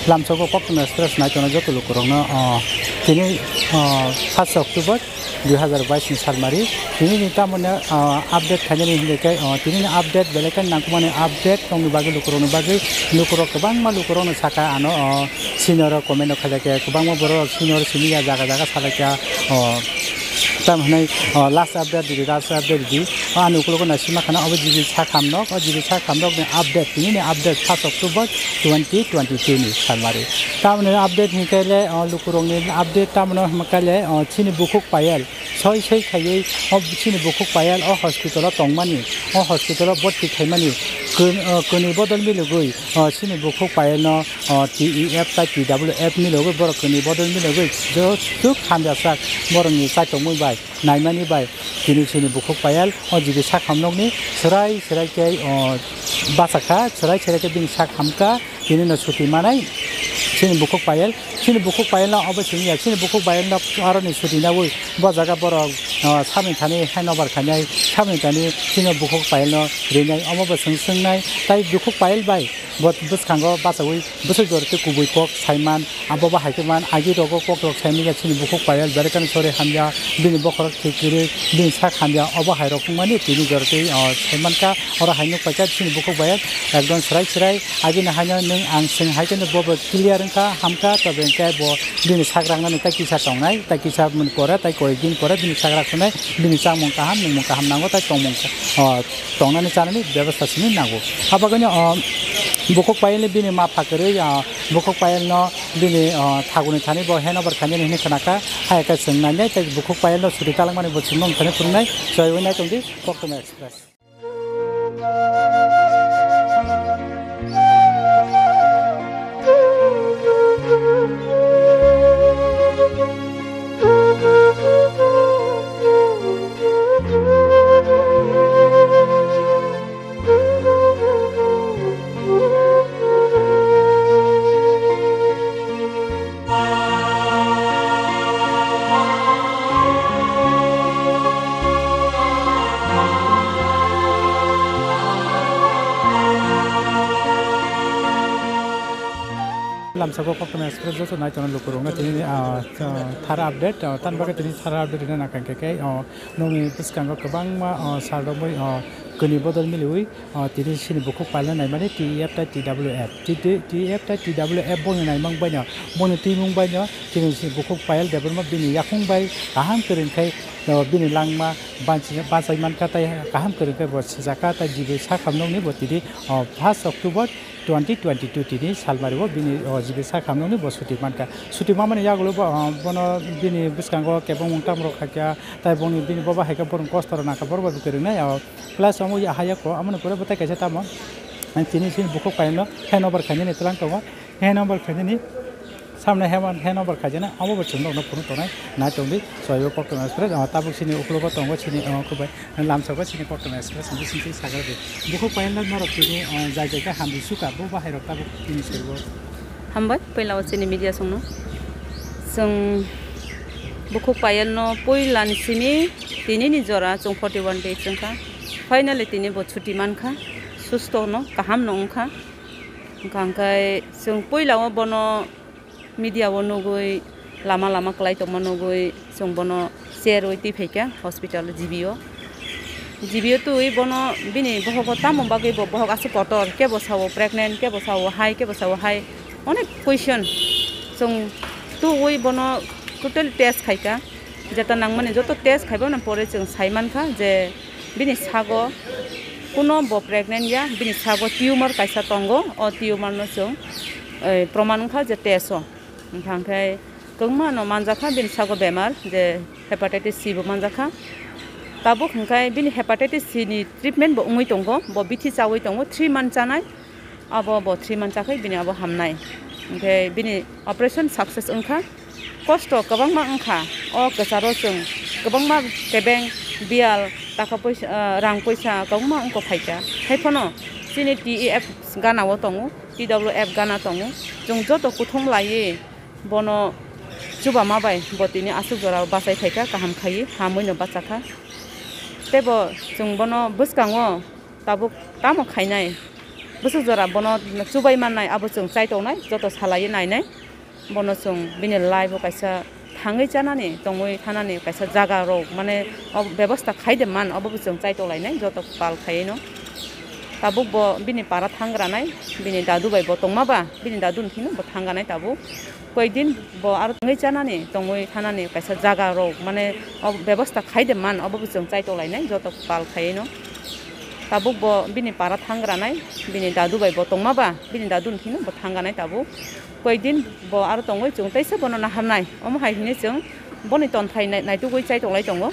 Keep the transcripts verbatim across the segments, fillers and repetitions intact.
Lamsogo Koktwma Express nai tongnai joto lukurokno, ah, tini, ah, first October dui hazar bais ni salmari. Tini ni tamoni, ah, update khainani hinwi khe, ah, tini ni update belai khe nangkukmani update tongni bagwi lukurokni bagwi lukurok kwbangma lukurokno saka ano, ah, senior rok comment rok khailai khe kwbangma borok senior simi ya jaga jaga salai kha, ah, Tamo hwnwi, o, last update ridi, last update ridi. O, ani ukulogo naisingma khana obo G B sak hamnok, o G B sak hamnokni update, tinini update first October twenty twenty-two ni salmari. Tamoni update hinkhe le, o, lukurokni update tamoni hwnkaile, o, chini bukhuk Payal, soi soi khaiwi, o, chini bukhuk Payal o hospital o tongmani, o hospital o bhorti khaimani, kwn-, o, kwnwi bodol milogwi, o, chini bukhuk Payal no, o, T E F tai T W F milogwi borok kwnwi bodol milogwi jwsuk hamjak sak borokni chaitokmwi bai naimani bai tini chini bukhuk Payal o G B sak hamnokni swrai swrai khe, o, bachakha, swrai swrai khe bini sak hamkha, tini no chuti manai chini bukhuk Payal, chini bukhuk Payal no obo simi ya, chini bukhuk Payal no aroni chuti naui bo jaga borok, o, samni thani handover khainai, samni thani chini bukhuk Payal no rinai, omo bo swng swngnai, tai bukhuk Payal bai. Bo bwskango bachaui bwswk jora tei kubui kok saiman, abo bo hai khe man, agi rogo kok rok saimanya chini bukhuk Payal, berekani sori hamya, bini bokhorok thik kwrwi, bini sak hamya, obo hai rok wngmani tini jora tei, o, saimankha, oro hai nukpaikha chini bukhuk Payal, ekdom swrai swrai, agini haino nwng ang swng hai kheno bo bo clear wngkha, hamkha, tobe hwnkhe bo bini sak raknani tei kisa tongnai, tei kisa mani pore, tei koi din pore bini sak raknai, bini chamung kaham, nwngmung kaham nango, tei tongmung, o, tongnani chanani bebostha simi nango. Abagwino, o, bukhuk Payalni bini mapha kwrwi, o, bukhuk Payalno bini, o, thaguni thani bo handover khainani hinwi khnakha. Hai khe chwng nainai tei bukhuk Payalno chuti talangmani bo chwngno wngthani phwrwngnai. Joy wi naitongdi Koktwma Express. Lamsao Koktwma Express joto nai tongnai lukurokno tini, ah, ah, thara update, ah, tamni bagwi tini thara update rwna nangkha hwnkhe khe, ah, nokni bwskango kwbangma, ah, sal romwi, ah, kwnwi bodol miliwi, ah, tini chini bukhuk Payalno naimani T E F tai T W F. T T, T E F tai T W F boni naimang baino, boni twimung baino, chini si bukhuk Payal Debbarma bini yakung bai kaham kwrwng khai, ah, bini langma banchi-, bachai mankha tei kaham kwrwng khai bo sijak kha tei G B sak hamnokni bo tini, ah, first October twenty twenty-two tini salmari o bini, o, G B sak hamnokni bo chuti mankha. Chuti mamani yagulo bo, o, bono bini bwskango kebengmung tamrok khaikha, tai boni bini boba haikhe borok kosto rok nangkha, borok bai kwrwngnai, o, plus omo ya haya ko, amoni pore bwtai kaisa tamo, tini chini bukhuk Payalno handover khainani twlang tongo, handover khainani. Samno hand, handover khaijana, abo bo chwng nokno phunuk tongnai, nai tongdi, chwng Koktwma Express, ah, tabuk chini uklogo tongo, chini, ah, kubai, lamsao chini Koktwma Express, bising twi sakha di. Bukhuk Payalno norok tini, ah, jai jai khe hamri sukha, bo bahai rok tabuk tini serbo. Hambai, puila o chini media songno. Chwng bukhuk Payalno puila ni simi tini ni jora chwng forty one days wngkha. Finally tini bo chuti mankha, susto no, kaham no wngkha. Wngkha hwnkhe chwng puila o bono media o nugwi lama lama kwlai tongma nugwi chwng bono cherwi twi phaikha hospital G B o. G B o twi bono bini bohogo tamo bagwi bo bohok aswk kotor, kebo sao pregnant, kebo sao hai, kebo sao hai, onek question. Chwng tubui bono totally test khaikha, jeta nangmani joto test khaiba pore chwng sai mankha je bini sago kuno bo pregnant ya, bini sago tumor kaisa tongo, o tumor no chwng, eh, proman wngkha je test o. Wngkha hwnkhe kwbangma no manjakha bini sago bemar je hepatitis C bo manjakha. Tabuk hwnkhe bini hepatitis C ni treatment bo wngwi tongo, bo bithi chawi tongo, three month chanai. Abo bo three month chakhai bini abo hamnai. Hwnkhe bini operation success wngkha. Kosto kwbangma wngkha. O kwcharo chwng kwbangma kebeng biyal taka poisa, ah, rang poisa kwbangma wngkha phaikha. Haiphano chini T E F gana o tongo, T W F gana tongo. Chwng joto kuthum laiwi bono chubama bai bo tini aswk jora bachai phaikha, kaham khaiwi hamwi no bachakha. Teibo chwng bono bwskango tabuk tamo khainai? Bwswk jora bono chubai mannai, abo chwng chai tongnai, joto salaiwi nainai. Bono chwng bini life o kaisa thangwi chanani, tongwi thanani kaisa jaga rok, mane, o bebosta khai de man, obo bo chwng chai tonglainai, joto pal khaiwi no. Tabuk bo bini para thangranai, bini dadu bai bo tongma ba, bini dadu ni thing no bo thangranai tabuk. Koidin bo aro tongwi chanani, tongwi thanani kaisa jaga rok, mane, o bebosta khai de man, obo bo chwng chai tonglainai, joto pal khaiwi no. Tabuk bo bini para thangranai, bini dadu bai bo tongma ba, bini dadu ni thing no bo thangranai tabuk. Koidin bo aro tongwi chwng teisa bono naharnai, omo hai hinwi chwng boni tonthai nai-, naitugwi chai tonglai tongo.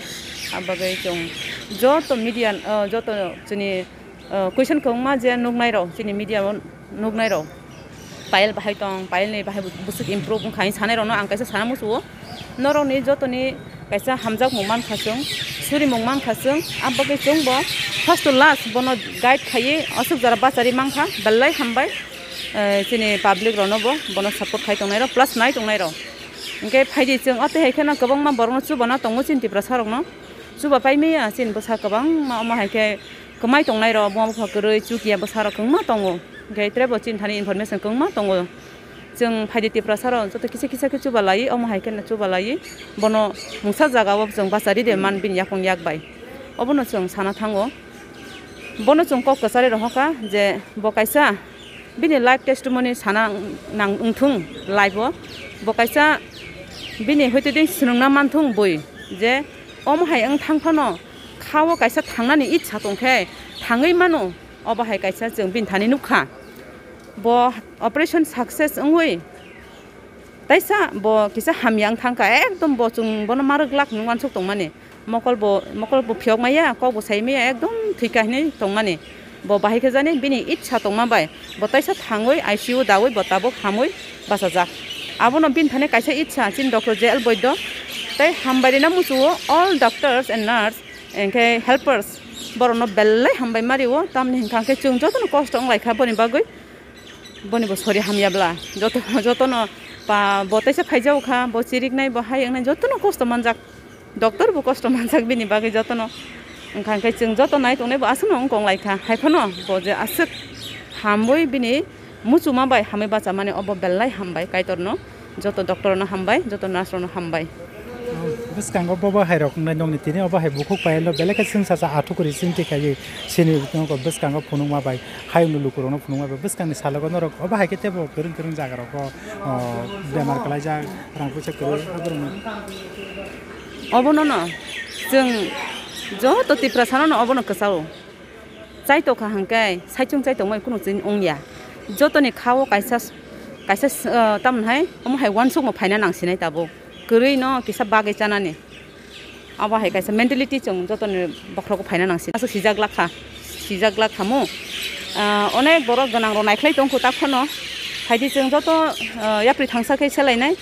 Abagwi chwng joto media, o, joto chini, o, question kwbangma je nuknai rok, chini media o nuknai rok, Payal bahai tong, Payal ni bahai bwswk improve wngkha hinwi sanai rokno ang kaisa sana muchungo. Norokni jotoni kaisa hamjakmung mankha chwng, surimung mankha chwng, abagwi chwngbo first to last bono guide khaiwi aswk jora bachari mankha, belai hambai, eh, chini public rokno bo, bono support khai tongnai rok, plus nai tongnai rok. Hwnkhe phaidi chwng o tei hai kheno kwbangma borokno chubana tongo chini Tiprasa rokno, chuba paimaya chini bwsa kwbangma, omo hai khe kwmai tongnai rok, buma bupha kwrwi, chukiya bwsa rok kwbangma tongo, hwnkhe trebo chini thani information kwbangma tongo. Chwng phaidi Tiprasa rok joto kisa kisa khe chuba laiwi, omo hai kheno chuba laiwi bono mungsa jaga o chwng bachari de man bini yakung yak bai. Obono chwng sana thango. Bono chwng kok kwchari rohorkha je bo kaisa bini life testimony sana nang wngthung life o. Bo kaisa bini hoite din swnwngna manthung bui je omo hai wng thang phano kha o kaisa thangnani ichha tongkhe thangwi mano. Obo hai kaisa chwng bini thani nukha. Bo operation success wngwi taisa bo kisa hamya wng thangkha, ekdom bo chwng bono ma rwglak hinwi uansuk tongmani. Mokol bo, mokol bo phiyok maya, kok bo sai maya, ekdom thwikha hinwi tongmani. Bo bahai khe jani bini ichha tongma bai bo taisa thangwi I C U dawi bo tabuk hamwi bachajak. Abono bini thani kaisa ichha chini doctor J L Boido tei hambai rina muchungo all doctors and nurse, hwnkhe helpers, borokno belai hambai ma rio, tamni hwnkha khe chwng jotono kosto wng lai kha boni bagwi. Boni bo sori hamya bla, joto, jotono pa, bo teisa phaijao kha, bo chiriknai, bo hai wngnai, jotono kosto manjak, doctor bo kosto manjak bini bagwi jotono. Wngkha khe chwng joto nai tongnai bo aswkno wng kong lai kha, hai phano bo je aswk hamwi bini muchuma bai hamwi bachamani, obo belai hambai Kaitorno. Joto doctor no hambai, joto nurse rok no hambai. Bwskango bobo hai rok wngnai nokni tini obo hai bukhuk payal no belai khe chwngsacha athukuri chimti khaiwi sini bwskango phunukma bai hayungni lukurok no phunukma bai bwskangni salogo norok obo hai khe teibo kwrwng kwrwng jaga rogo bemar kwlaijak rang puisa kwrwi oborok no. Obono no chwng joto Tiprasa no obono kwchao. Chai tokha hwnkhe saichung chai tongmani kunu chini wngya. Jotoni kha-o kaisa, kaisa, ah, tamoni hai, omo hai uansukma phaina nangsinai tabuk. Kwrwi no kisa bagwi chanani. Abo hai kaisa mentality chwng jotoni bokhorogo phaina nangsinai. Aswk sijak lakha, sijak lakha mu. Ah, onek borok gwnang rok naikhlai tongkhu tak phano. Phaidi chwng joto, ah, yapri thangsa khe selainai.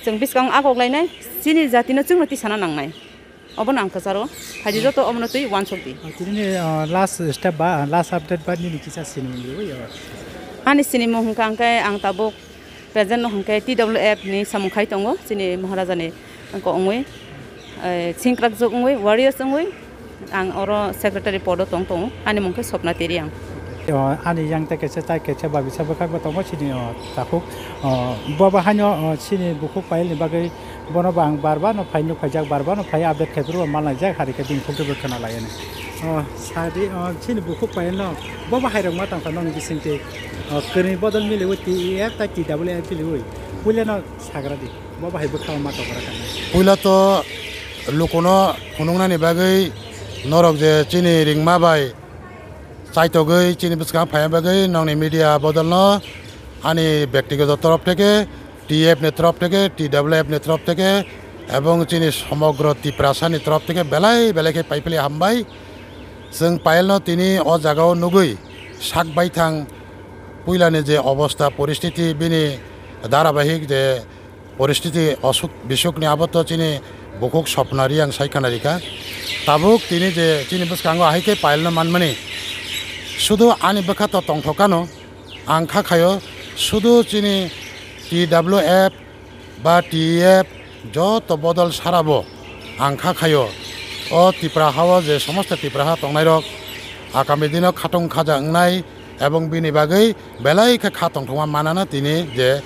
Chwng bwskang agok lainai. Chini jatino chwngno tisana nangnai. Obono ang kwcharo. Phaidi joto obono twi uansuk di. Ah, tini, ah, last step ba, ah, last update ba nini kisa sinimung riwi, ah. Ani sinimung hwnkha hwnkhe ang tabuk present no hwnkhe T W F ni samung khai tongo, chini Maharaja ni wngkok wngwi, eh, singkrak jok wngwi, warriors wngwi, ang oro secretary podo tong tongo, ani mung khe Swapna Teri ang. O, ani yang tei kaisa chai kaisa babisa bwkhak bo tongo, chini, o, takhuk, o, bo bo haino, o, chini bukhuk payal ni bagwi bono bo ang bar bar no phai nuk phaijak, bar bar no phai update khai phuru bo mal naijak, hari khe bini khuk twi bo khna lai ani. O, sadi, o, chini bukhuk payal no bo bo hai rok ma tang kha nokni bising twi, o, kwrwi bodol miliwi T E F tai T W F miliwi puila no sagra di, bo bo hai bwkha ma tong kha. Puila to lukuno phunuknani bagwi norok je chini ringma bai chaitogwi chini bwskang phaina bagwi nokni media bodolno ani bektigoto torof theke, T F ni torof theke, T W F ni torof theke, ebong chini somogro Tiprasani torof theke belai belai khe paiphili hambai. Chwng payalno tini o jagao nugwi sak baithang puilani je obostha poristiti bini dharabahik je poristiti osuk bisukni abo to chini bukhuk Swapna Reang sai khna rikha. Tabuk tini je chini bwskango ahai khe payalno manmani, sudu ani bwkha to tongthokano, ang kha khaio sudu chini T W F ba T E F joto bodol sarabo ang kha khaio. O Tipra hao je somosto Tipra ha tongnairok agami dino khatung khaja wngnai, ebong bini bagwi belai khe kha tongthokma manana tini je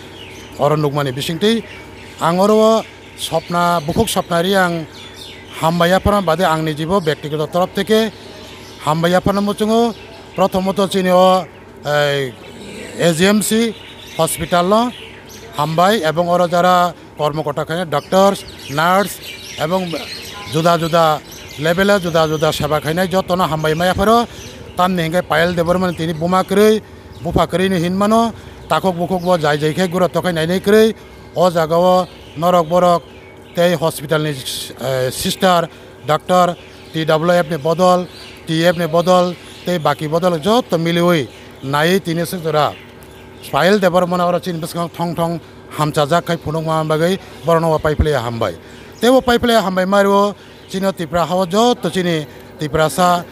oro nukmani bisingtwi ang oro o sopna, bukhuk sopna ri ang hambai yapharma bade ang nijibo bektigoto torop theke hambai yapharna muchungo. Prothomot chini o, ei, A G M C hospital no hambai ebong oro jara kormokota khainai doctors, nurse ebong juda juda level o juda juda seba khainai jotono hambai ma yapharo. Tamni hinkhe Payal Debbarma ni tini buma kwrwi, bupha kwrwi ni hinmano, takhuk bukhuk bo jai jai khe gura tokhai nainai kwrwi. O jaga o norok borok tei hospital ni, eh, sister, doctor, T W F ni bodol, T F ni bodol tei baki bodol joto miliwi naiwi tini swk jora Payal Debbarma no oro chini bwskango thong thong hamchajak khai phunukma bagwi borokno bo paiphlaiya hambai. Tei bo paiphlaiya hambai mario chini o Tipra hao joto chini Tiprasa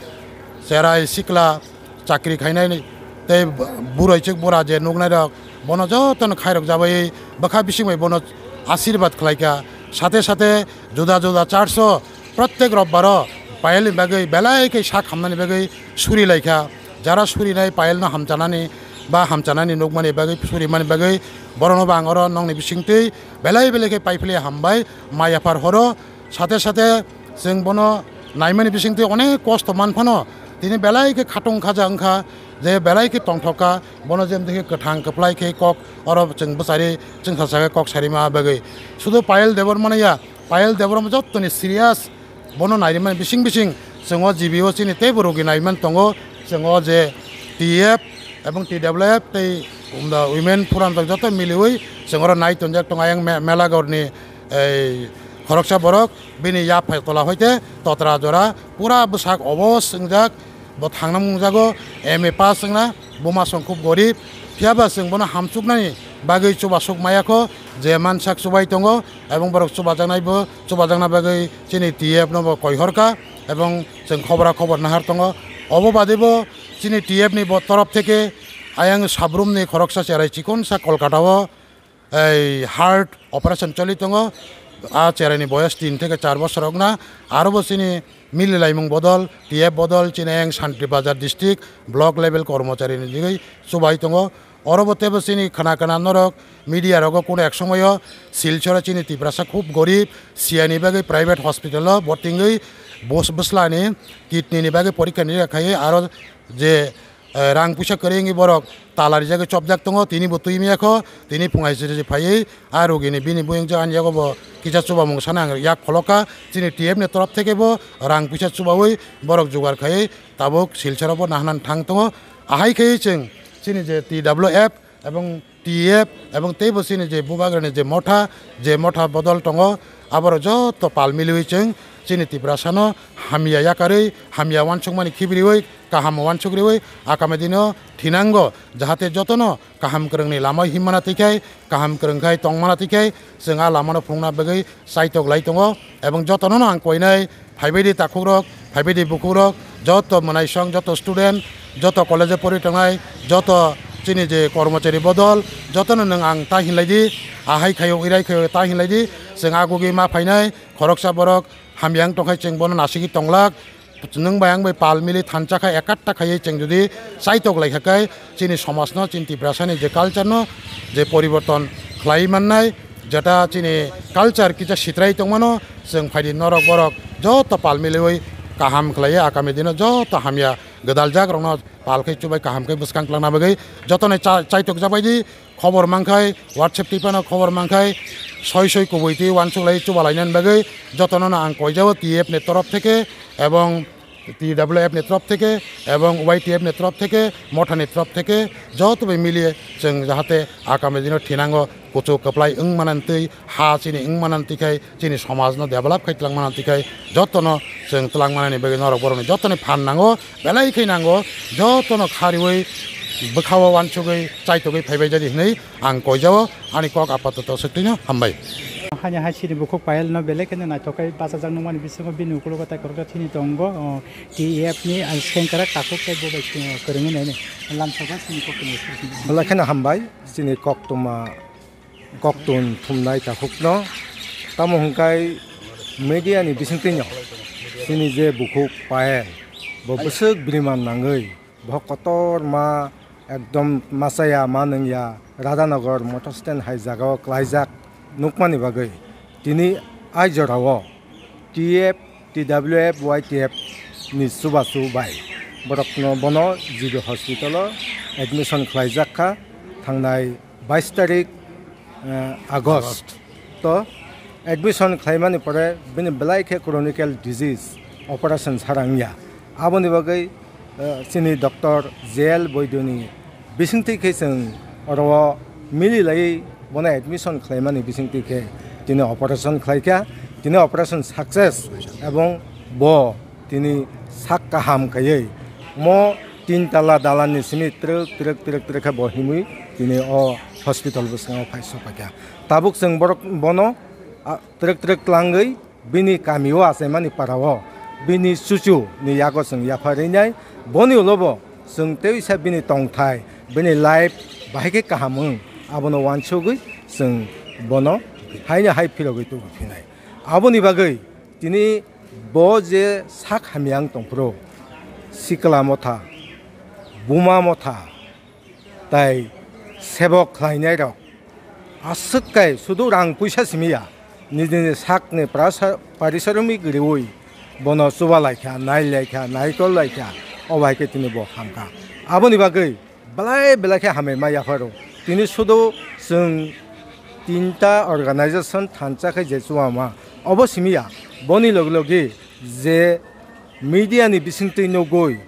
cherai sikla chakri khainai tei buraichwk bura je nuknairok bono jotono khairok jabai bwkha bising bai bono asirbat khlaikha. Sate sate juda juda church o protek robbaro Payal ni bagwi belai khe sak hamnani bagwi suri laikha. Jara surinai Payal no hamchanani ba hamchanani nukmani bagwi surimani bagwi borokno bo ang oro nongni bisingtwi belai belai khe paiphlaiya hambai ma yaphar horo. Sate sate chwng bono naimani bisingtwi onek kosto man phano tini belai khe khatung khaja wngkha je belai khe tongthokka bono jemdikhe kwthang kwplai khe kok oro chwng bwchari chwngsa sakhe kok sarima bagwi. Sudu Payal Debbarma ya, Payal Debbarma jottoni serious bono naimani bising bising chwng o G B o chini teibo rogi naiman tongo. Chwng o je T F ebong T W F tei, um, da women forum rok joto miliwi chwng oro nai tonjak tongo ayang me-, Melagorni ei khoroksa borok bini yaphai tola hoite totra jora pura bwsak obos wngjak. Bo thangna mungjago M A pass wngna, buma song khub gorib, phiyaba chwng bono hamchuknani bagwi chubasuk maya kho, je mansak chubai tongo, ebong borok chubajaknai bo, chubajakna bagwi chini T F no bo koihorka, ebong chwng khobora khobor nahar tongo. Obo bade bo chini T F ni bo torop theke ayang sabrumni khoroksa cherai chikonsa Kolkata o ei heart operation choli tongo. A cheraini boyos tin theke char bosor wngna. Aro bo chini mili laimung bodol, T F bodol chini ayang Santri Bazar district block level kormochari ni digwi chubai tongo. Oro bo teibo chini khna khna norok media rogo kuno ek somoyo Silchoro chini Tiprasa khub gorib, siyani bagwi private hospital o bo tingwi bus bwslani kidney ni bagwi porikha ni khaye aro je, eh, rang puisa kwrwi wngwi borok tala rijagwi chopjak tongo, tini bo twi maya kho, tini phung hai siri phaiwi a rogini bini buyung jagani yago bo kisa chubamung sana ang yak kholoka. Chini T F ni torop theke bo rang puisa chubawi borok jugar khaiwi tabuk Silchoro bo nahana thang tongo. Ahai khaiwi chwng chini je T W F ebong T F ebong teibo chini je bubagrani je motha, je motha bodol tongo, aborok joto pal miliwi chwng chini Tiprasano hamya yakarwi, hamya wansukmani khibriwi, kaham wansukriwi, akame dino thinango, jahate jotono kaham kwrwngni lama himmana twikhai, kaham kwrwngkhai tongmana twikhai, chwng a lamano phunukna bagwi chaitok lai tongo, ebong jotono ang koinai phaibaidi takhukrok, phaibaidi bukhukrok, joto mwnaisong, joto student, joto college o pori tongnai, joto chini je kormochari bodol, jotono nwng ang ta hinlai di, ahai khaio, irai khaio ta hinlai di, chwng agugwi ma phainai, khoroksa borok hamya wng tongkhai chwng bono nasigwi tonglak, nwng bai ang bai pal mili thansa kha ekatta khaiwi chwng jodi chaitok lai kha khe chini somajno, chini Tiprasani je culture no je poriborton khlai mannai, jeta chini culture kisa sitrai tongmano, chwng phaidi norok borok joto pal miliwi kaham khlaiwi akami dino joto hamya gwdal jak rokno pal khe chubai kaham khe bwskang twlangna bagwi jotono cha-, chaitok jak bai di. Khobor mankhai, WhatsApp twi phano khobor mankhai, soi soi kubui twi wansuk lai chuba lainani bagwi jotono no ang koijao T F ni torop theke ebong T W F ni torop theke ebong Y T F ni torop theke, mothani torop theke joto bai miliye chwng jahate akami dino thinango kuchuk kwplai wng manani twi, ha chini wng manani twi khai chini somajno develop khai twlang manani twi khai jotono chwng twlang manani bagwi norok borokni jotoni phan nango, belai khai nango, jotono khariwi bwkhao wansugwi chaitogwi phaibai jadi hwnwi ang koijao. Ani kok apatoto swtwino hambai. Hani hai sini bukhuk Payal no belai kheno naithok khai bachajak nukmani bisingo bini ukologo tai khoroksa thini tongo, o, T F ni, ah, sengkrak takhuk tei bo bai, eh, kwrwngwi nainai. Lamsao ba sini kok tongwi sini. Belai kheno hambai, chini koktwma, koktun thumnai takhukno. Tamo hwnkhe media ni bisingtwino chini je bukhuk Payal, bo bwswk biriman nangwi, bo kotor ma ekdom machaya ma nwngya Radhanagar motor stand hai jagao klaijak nukmani bagwi tini ai jorao T F, T W F, Y T F ni chubachu bai borokno bono G B hospital o admission khlaijak kha thangnai bais tarik, eh, August. To admission khlaimani pore bini belai khe chronic disease operation sara wngya. Aboni bagwi, eh, chini doctor J L Boidoni bisingtwi khe chwng oro mili laiwi bono admission khlaimani bisingtwi khe tini operation khlaikha, tini operation success ebong bo tini sak kaham khaiwi mo tin tala dalanni simi twrwk twrwk twrwk twrwk khe bo himwi tini o hospital bwskango phai sokphaikha. Tabuk chwng borok bono, ah, twrwk twrwk tlangwi bini kamio achaimani parao bini chuchu ni yago chwng yapharwi nai. Boni ulo bo chwng teisa bini tongthai, bini life bahai khe kaham wng, abono uansugwi chwng bono haino hai phirogwi tubuphinai. Aboni bagwi tini bo je sak hamya wng tongphuru, sikla motha, buma motha, tai sebok khlainairok aswk kai sudu rang puisa simi ya, nijini sakni prasa-, parisaromik riui bono chuba laikha, nai laikha, naikol laikha, obo hai khe tini bo hamkha. Aboni bagwi belai belai khe hamai ma yapharo. Tini sudu chwng tinta organization thansa khe je chuama, obo simi ya, boni logi logi je media ni bisingtwi nugui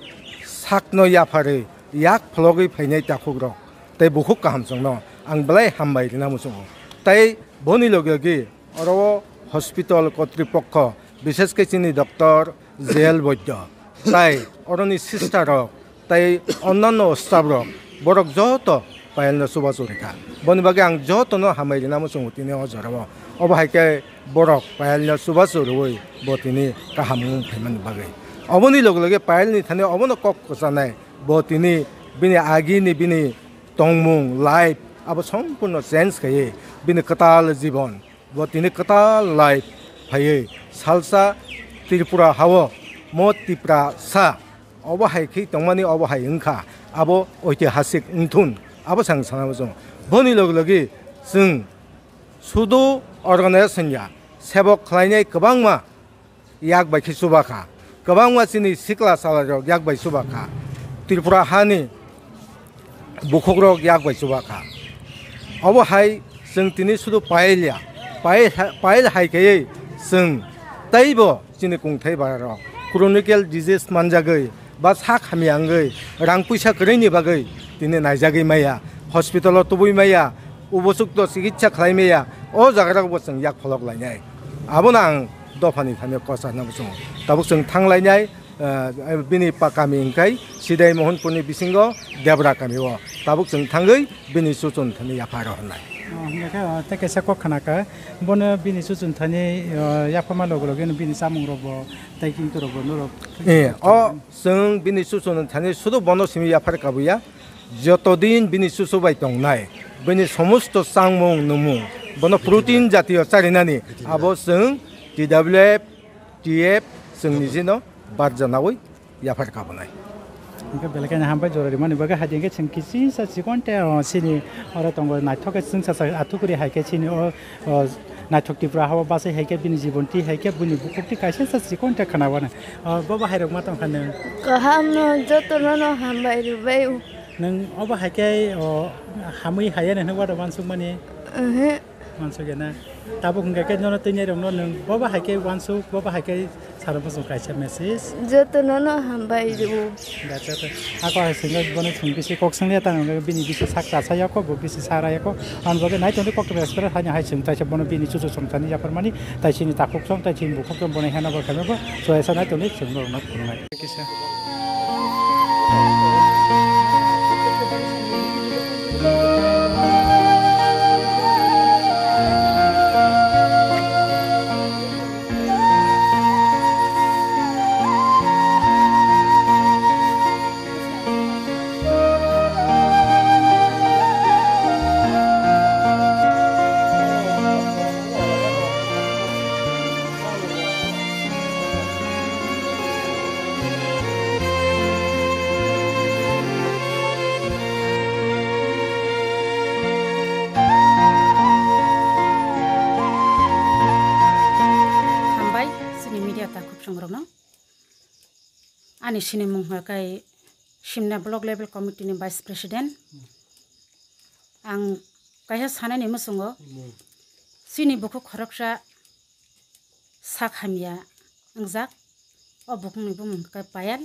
sakno yapharwi yak phologwi phainai takhukrok tei bukhuk kaham chwngno ang belai hambai rwna muchungo. Tei boni logi logi oro o hospital kotripokho, bishesh khe chini doctor J L Boidya, tai oroni sister rok, tai onnanno staff rok, borok joto Payalno chubachu rikha. Boni bagwi ang jotono hambai rwna muchungo tini o jorao. Obo hai khe borok Payalno chubachu rwui bo tini kaham wng phaimani bagwi. Oboni loge loge Payalni thani obono kok kwchanai. Bo tini bini agini bini tongmung, life abo sompurno change khaiwi bini kwtal jibon, bo tini kwtal life phaiwi salsa Tripura hao mo Tiprasa obo hai khe tongmani, obo hai wngkha, abo oitihasik wngthun, abo chwng sana muchungo. Boni logi logi chwng sudu organization ya, sebok khlainai kwbangma yak bai khe chuba kha, kwbangma chini sikla chalairok yak bai chuba kha, Tripura hani bukhukrok yak bai chuba kha. Obo hai chwng tini sudu Payal ya, Payal ha-, Payal hai khe chwng teibo chini kungthai bararok chronic disease manjagwi ba sak hamya wngwi rang puisa kwrwini bagwi tini naijagwi maya, hospital o tubui maya, ubusukto chikitsa khlai maya, o jagarokbo chwng yak pholok lainai. Abono ang dophani thani kwchana muchungo. Tabuk chwng thang lainai, eh, bini pa kami hwnkhe Sidai Mohanpurni bisingo Debra kami o. Tabuk chwng thangwi bini chuchun thani yapha rohornai. Oh, hwnkhe, oh, tei kaisa kok khna kha, bono bini chuchun thani, oh, yaphama logo logo bini chamung rok bo tei kintu rok bo norok. Eh, o chwng bini chuchun thani sudu bono simi yaphar kabuya. Joto din bini chuchu bai tongnai, bini somosto changmung nwngmung, bono protein jatiyo charinani, abo chwng T W F, T F chwng nijino barjanaui yaphar kabunai. Hwnkhe belai kheno hambai jora rimani bagwi, hai hwnkhe chwng kichingsa chikon te, o, chini oro tongo, naithok khe chwngsa sa athukuri hai khe chini o, o, naithok Tripura hao bachai hai khe bini jibon twi hai khe bini bukhuk twi kaisa sa chikon te khna wana. O, bobo hai rok ma tong kha nwng? Kaham no, joto no no hambai rwbai. Nwng obo hai khe, o, hamwi hai ya nini wadah uansukmani? Oho. Uansuk ya na? Tabuk hwnkhe khe nono tini rokno nwng bobo hai khe uansuk, bobo hai khe sara bwswk kaisa message. Joto no no hambai rw. Da, joto. Ako hai swngo bono chwng bisi kok swngya tang hwnkhe bini bisi sak chasa ya kho, bo bisi sara ya kho. Ang bagwi nai tongdi kok express haino hai chwng taisa bono bini chuchu chwng thani yapharmani, tai chini takhuk chwng, tai chini bukhuk chwng bono hena bo khaima bo. Chwng esa nai tongdi chwng norokno phunuknai. Kisa. Ani sinimung hwnkhe Simna Block Level Committee ni Vice President. Ang kaisa sanani muchungo, chini bukhuk khoroksa sak hamya wngjak. O bukhukni bumung khe Payal.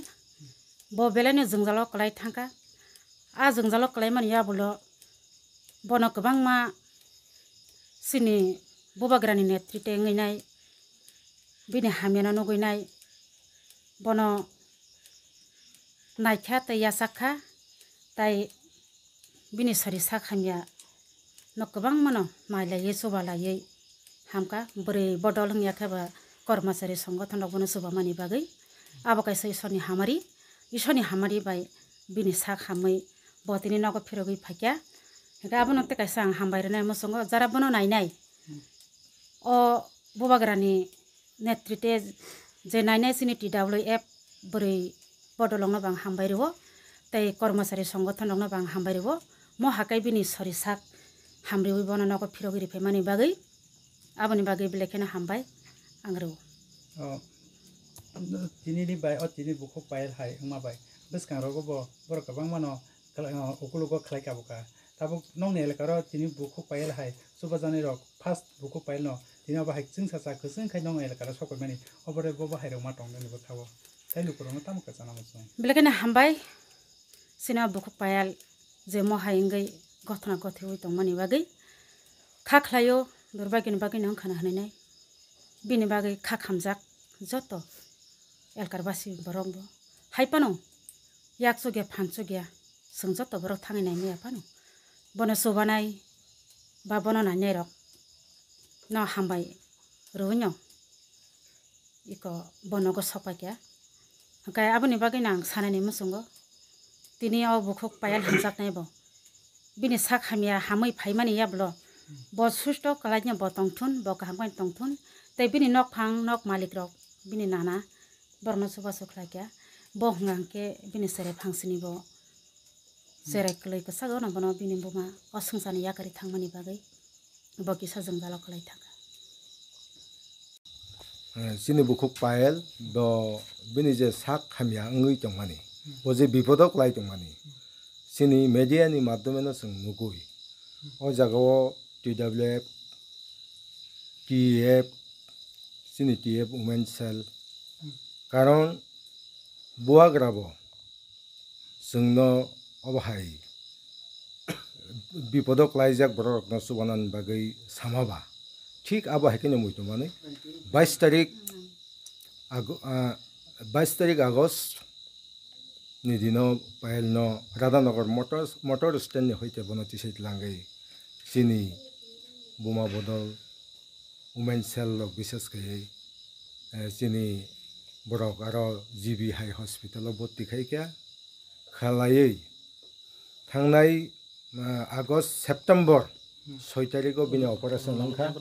Bo belaino jwngjalo kwlai thangkha. A jwngjalo kwlaimani yagulo bono kwbangma chini bubagrani netrite wngwi nai, bini hamyano nugwi nai, bono naikha tei yachak kha, tai bini sori sak hamya no kwbangmano nailaiwi chubalaiwi hamkha. Bwrwi bodol wngya khe ba kormachari songothon rok bono chubamani bagwi. Abo kaisa Isorni hamari, Isorni hamari bai bini sak hamwi bo tini nogo phirogwi phaikha. Hwnkhe abono tei kaisa ang hambai rwnai muchungo, jara bono nainai. O bubagrani netrite je nainai chini T W F bwrwi bodolrokno bo ang hambai rwo, tei kormachari songothonrokno bo ang hambai rwo. Mo hakai bini sori sak hamriwi bono nogo phirogwi riphaimani bagwi, aboni bagwi belai kheno hambai ang rwo. O, tini ni bai, o tini bukhuk Payal hai wngma bai bwskangrogo bo borok kwbangmano kla-, o, ukulugo khlai kabukha. Tabuk nokni elakaro tini bukhuk Payal hai chubajaknairok first bukhuk Payalno tini obo hai chwngsacha kwchwng khai nokni elakaro sokoimani, obo re bo bo hairok ma tongmani bwkhao. Tei lukurokno tamo kwchana muchung. Belai kheno hambai, chini o bukhuk Payal je mo hai wngwi gothona gothiwi tongmani bagwi. Kha khlaio, durbagini bagwino wngkha na hwnwi nai. Bini bagwi kha khamjak joto elkar basi borok bo. Hai phano yak chukya phan chukya chwng joto borok thangwi nai maya phano. Bono chubanai ba bono nainairok no hambai rwino iko bo nogo sok paikha. Hwnkhe aboni bagwino ang sanani muchungo, tini o bukhuk Payal hamjaknai bo. Bini sak hamya hamwi phaimani yagulo bo susto kwlaino bo tongthun, bo kaham khe tongthun. Tei bini nokphang nok malikrok, bini nana borokno chubachu khlaikha. Bo hwnkha hwnkhe bini cherai phangsini bo cherai kwlwi kwchak ono bono bini buma o swngcharni yakarwi thangmani bagwi bo kisa jwngjalo kwlai thangkha. Eh, chini bukhuk Payal bo bini je sak hamya wngwi tongmani, bo je bipodo kwlai tongmani, chini media ni madhyome no chwng nugwi o jaga o T W F, T F, chini T F Women Cell, karon bubagra bo chwngno obo hai bipodo kwlaijak borok rokno chubanani bagwi sama ba, thik abo hai kheno muitu manwi bais tarik Ago-, ah, bais tarik August ni dino Payal no Radhanagar motor, motor stand ni hoite bono tisai tlangwi chini buma bodol Women Cell rok bises khaiwi, eh, chini borok aro G B High Hospital o bwrti khai kha, khalaiwi thangnai, ah, August, September soi tarikh o bini operation wngkha,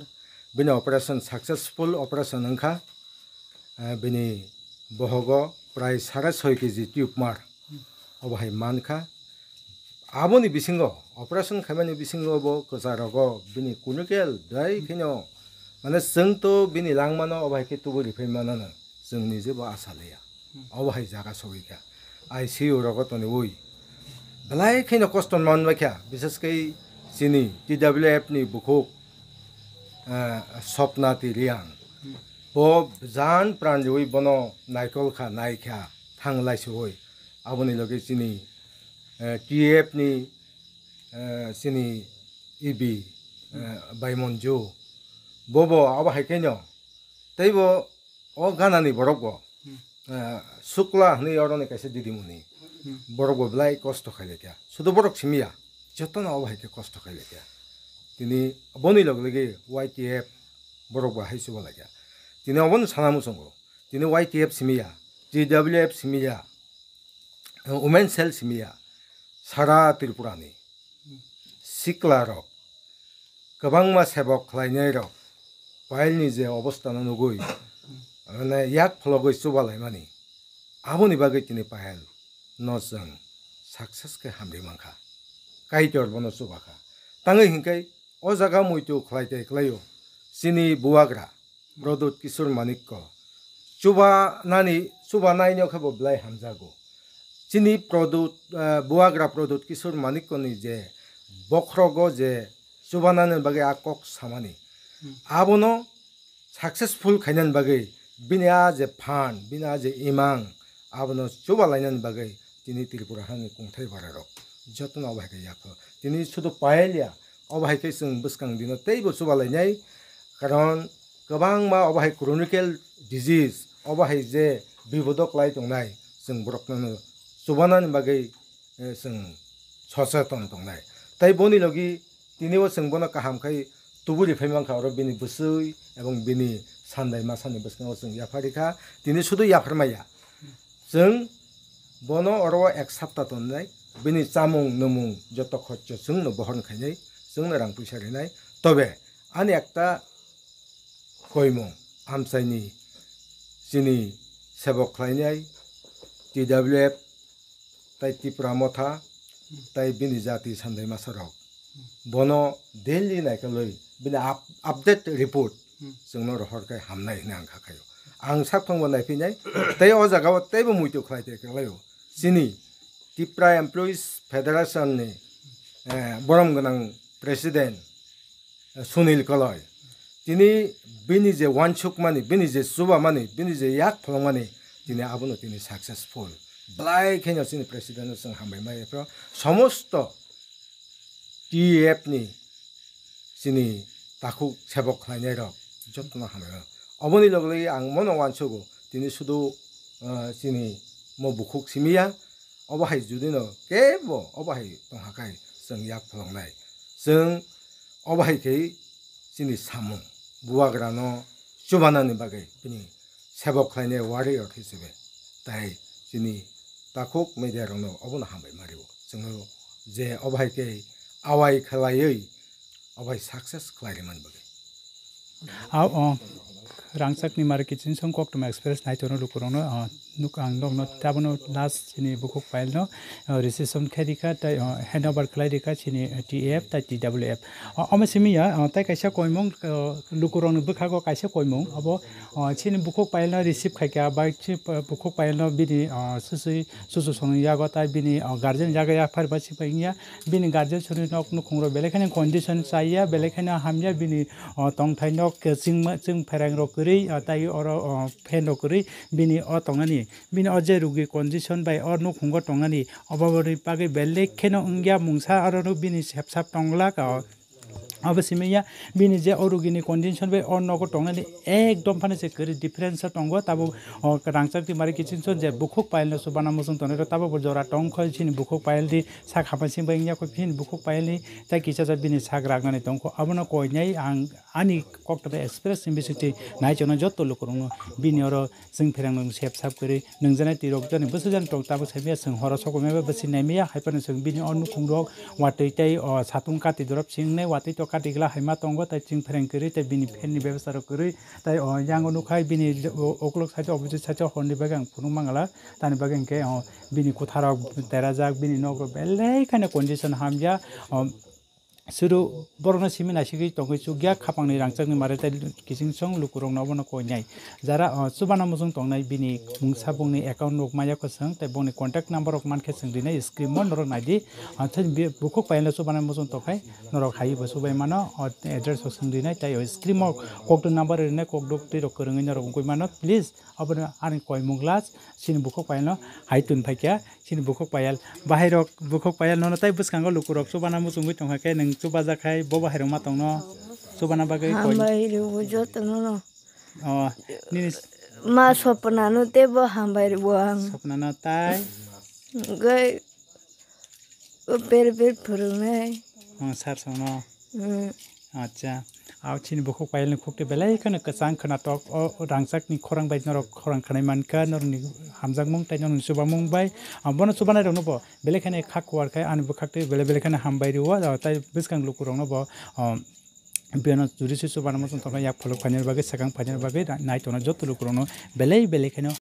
bini operation successful operation wngkha, ah, bini bohogo prai sare soi K G tumor obo hai mankha. Aboni bisingo, operation khaimani bisingo bo kwcharogo bini kunikel dai kheno, mane, chwng to bini langmano obo hai khe tubui riphai manano chwng nije bo asa liya. Obo hai jaga sogwi kha. I C U rogo toniwi belai kheno kosto manbai kha, bises khe chini T W F ni bukhuk, ah, Swapna Tiriang. Bo jan pran riwi bono naikol kha, nai kha, thang lai sogwi. Aboni loge chini, eh, T F ni, eh, chini E B, eh, Baimonju. Bobo abo hai khe no. Tei bo o ganani borok bo, eh, Sukla hwnwi oroni kaisa didimoni. Borok bo belai kosto khai lai kha. Sudo borok simi ya. Jotono abo hai khe kosto khai lai kha. Tini boni loge loge Y T F borok bo hai chuba lai kha. Tini obono sana muchungo. Tini Y T F simi ya. T W F simi ya. Women Cell simi ya. Sara Tripura ni sikla rok, kwbangma sebok khlainai rok, Payal ni je obostha no nugwi, mane, yak phologwi chuba laimani, aboni bagwi tini Payal no chwng success khe hamri mankha. Kaitor bono chuba kha. Tangwi hinkhe o jaga muitu khlai tai khlaio chini bubagra Pradyut Kishore Manikya. Chuba nani chubanai no khe bo belai hamjago. Chini Pradyot, eh, bubagra Pradyot Kishore Manikyani je bokhrogo je chubanani bagwi a kok samani, abono successful khainani bagwi bini a je phan, bini a je imang, abono chubalainani bagwi tini Tripura hani kungthai bararok jotono obo hai khe yakho. Tini sudu Payal ya, obo hai khe chwng bwskang dino teibo chubalainai, karon kwbangma obo hai chronic disease, obo hai je bibodo kwlai tongnai, chwng borokno chubanani bagwi eh, chwng socheton tongnai. Tai boni logi tini o chwng bono kaham khai tuburi phai mankha, oro bini bwswi ebong bini sandai masani bwskango chwng yapharikha. Tini sudu yapharmaya. Chwng bono oro o ek sapta tonnai. Bini chamung nwmung joto khorcho chwngno bohorna khainai, chwngno rang puisa rinai. Tobe ani ekta koimung amchaini chini sebok khlainai T W F tai Tipra Motha tai bini jati sandai masarok bono daily naikolwi bini up-, update report chwngno rohor khe hamnai hwnwi ang kha khaio. Ang sakphangbo naiphinai tei o jagao teibo muitu khlai tei kwlaio. Chini Tipra Employees Federation ni, eh, borom gwnang president Sunil Koloi. Tini bini je wansukmani, bini je chubamani, bini je yak pholongmani, tini abono tini successful. Belai kheno chini president no chwng hambai mai phro. Somosto T F ni chini takhuk sebok khlainai rok jotono hambai. Oboni logi logi ang mono wansugo tini sudu, ah, chini mo bukhuk simiya. Obo hai judino kebo obo hai tongha kai chwng yak pholongnai. Chwng obo hai khe chini samung bubagrano chubanani bagwi bini sebok khlainai warrior hisabe. Tai chini takhuk media rokno obono hambai mario. Chwngno je obo hai khe awai khlaiwi obo hai success khlai rimani bagwi. Au, o, rangchakni mari kiching song Koktwma Express nai tono lukurokno, o, nuk ang nokno tabono last chini bukhuk pile no, o, reception khe rikha, tai, o, handover khlai rikha chini, o, T F tai T W F. O, omo simi ya, o, tai kaisa koimung, o, lukurokni bwkhago kaisa koimung, abo, o, chini bukhuk pile no receive khaikha, bai chi, bukhuk pile no bini, o, susui, susu songni yago tai bini, o, guardian yago yaphar ba si pai ya, bini guardian suri nok nukhung rok belai kheno condition chaya, belai kheno hamya, bini, o, tongthai nok chwngma, chwng pherang rok kwrwi, o, tai oro, o, fan rok kwrwi, bini o tongnani, bini o je rugi condition bai o nukhungo tongnani, obo boni bagwi belai kheno wngya mungsa, aro no bini sep sap tonglak, o, Abo simi ya, bini je o rugini condition bai o nogo tongnani ekdom phano se kwrwi difference o tongo, tabuk o rangchak ti mari kiching chon je bukhuk pile no chubana muchung tongnai rok tabuk bo jora tongkho chini bukhuk pile di sak hapang sing bai wngya kho chini bukhuk pile ni tai kisa ja bini sak ragnani tongkho abono koinai ang ani Koktwma Express ni bisingtwi naichomnai jotto lukurokno bini oro Chwng pherang nwng sep sap kwrwi nwngjaknai twi rok jani bwsajani tong tabuk saimaya chwng horo sokomya bai bwswi naimaya hai phano chwng bini o nukhung rok watwi tei o satung kati dorop swngnai watwi to kati gla hai ma tongo tei chwng pherang kwrwi tei bini fan ni bebasta rok kwrwi tei o yango nukhai bini o ukulok side o opposite side o horni bagwi ang phunuk mangala tani bagwi hwnkhe o bini kwtharok terajak bini nok rok belai kheno condition hamya o. Suru borokno simi naisigwi tongwi chukya khapangni rangchakni mare tei kiching song lukurokno obono koinai. Jara, ah, chubana muchung tongnai bini mungsa bongni account rok maya kwchwng tei bongni contact number rok mankhe chwng rinai screen o norok naidi. Ah, tei bi-, bukhuk paino chubana muchung tongkhai norok hai bo chubai mano, o address rok chwng rinai tei o screen o kokduk number rinai kokduk twi rok kwrwngwi norok wngwi mano. Please Obono ani koimung last, chini bukhuk payal no hai tun phaikya, chini bukhuk payal. Bahai rok bukhuk payal nono tai bwskango lukurok chubana muchungwi tongkha khe nwng chubajak khai bo bahai rok ma tongno chubana bagwi koi. Hambai rw jotono no. Oh, nini s- Ma sopna no teibo hambai rw ang. Sopna no tai. Gai. O per per phwrwngnai. Oh, sir songno. Hmm. Acha. Aw chini bukhuk payalni khukti belai kheno kwchang khwnatok. O rangchakni khorang bai norok khorang khwnai mankha, norokni hamjakmung tei norokni chubamung bai. Ah, bono chubanai rokno bo belai kheno kha kuar khai ani bwkhak tei belai belai kheno hambai rwo. Ah, tai bwskang lukurokno bo, ah, Biyano juri se chubana muchung tongkha yak pholok phainani bagwi, swkang phainani bagwi, nai tongna joto lukurokno belai belai kheno